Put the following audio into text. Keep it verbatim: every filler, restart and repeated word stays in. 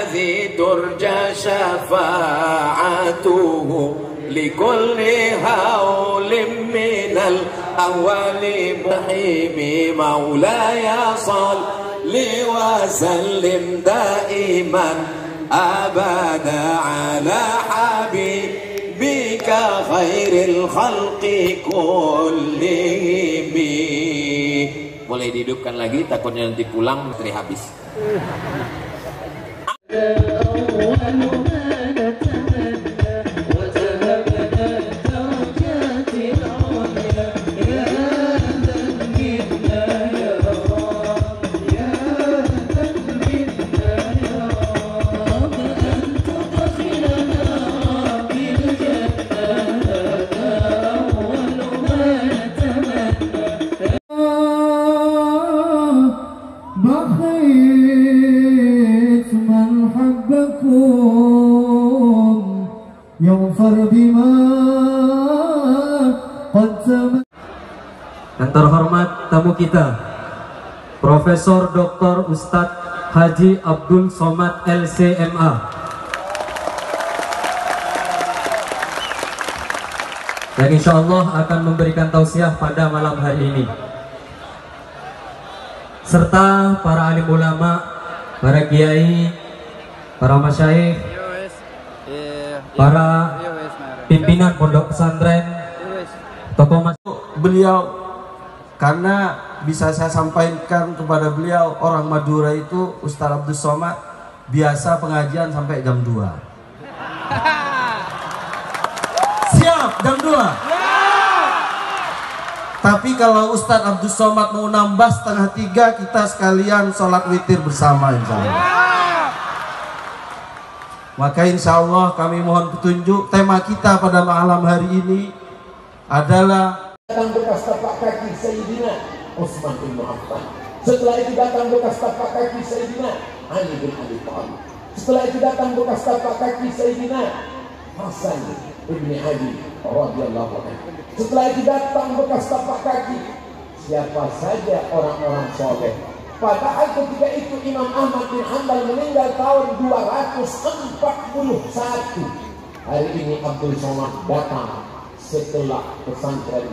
الذي ترجى شفاعته لكل هول من الأهوال مقيم. مولاي صل وسلم دائما أبدا على حبيبك خير الخلق كلهم. Boleh dihidupkan lagi, takutnya nanti pulang materi habis. بخيت من حبكم يغفر بما قد تمنى. Yang terhormat tamu kita, Profesor Doktor Ustadz Haji Abdul Somad, L C M A, yang insya Allah akan memberikan tausiah pada malam hari ini, serta para alim ulama, para kiai, para masyayikh, para pimpinan pondok pesantren, tokoh mas- Beliau, karena bisa saya sampaikan kepada beliau, orang Madura itu, Ustadz Abdus Somad, biasa pengajian sampai jam dua. Siap, jam dua. Tapi kalau Ustadz Abdus Somad mau nambah setengah tiga, kita sekalian sholat witir bersama, insya Allah. Maka insya Allah kami mohon petunjuk. Tema kita pada malam hari ini adalah datang bekas tapak kaki Sayyidina Utsman bin Affan. Setelah itu datang bekas tapak kaki Sayyidina Ali bin Abi Thalib. Setelah itu datang bekas tapak kaki Sayyidina Hasan bin Ali radhiyallahu anhu. Setelah itu datang bekas tapak kaki siapa saja orang-orang soleh. Padahal ketika itu Imam Ahmad bin Hanbal meninggal tahun dua ratus empat puluh satu. Hari ini Abdul Somad datang setelah pesantren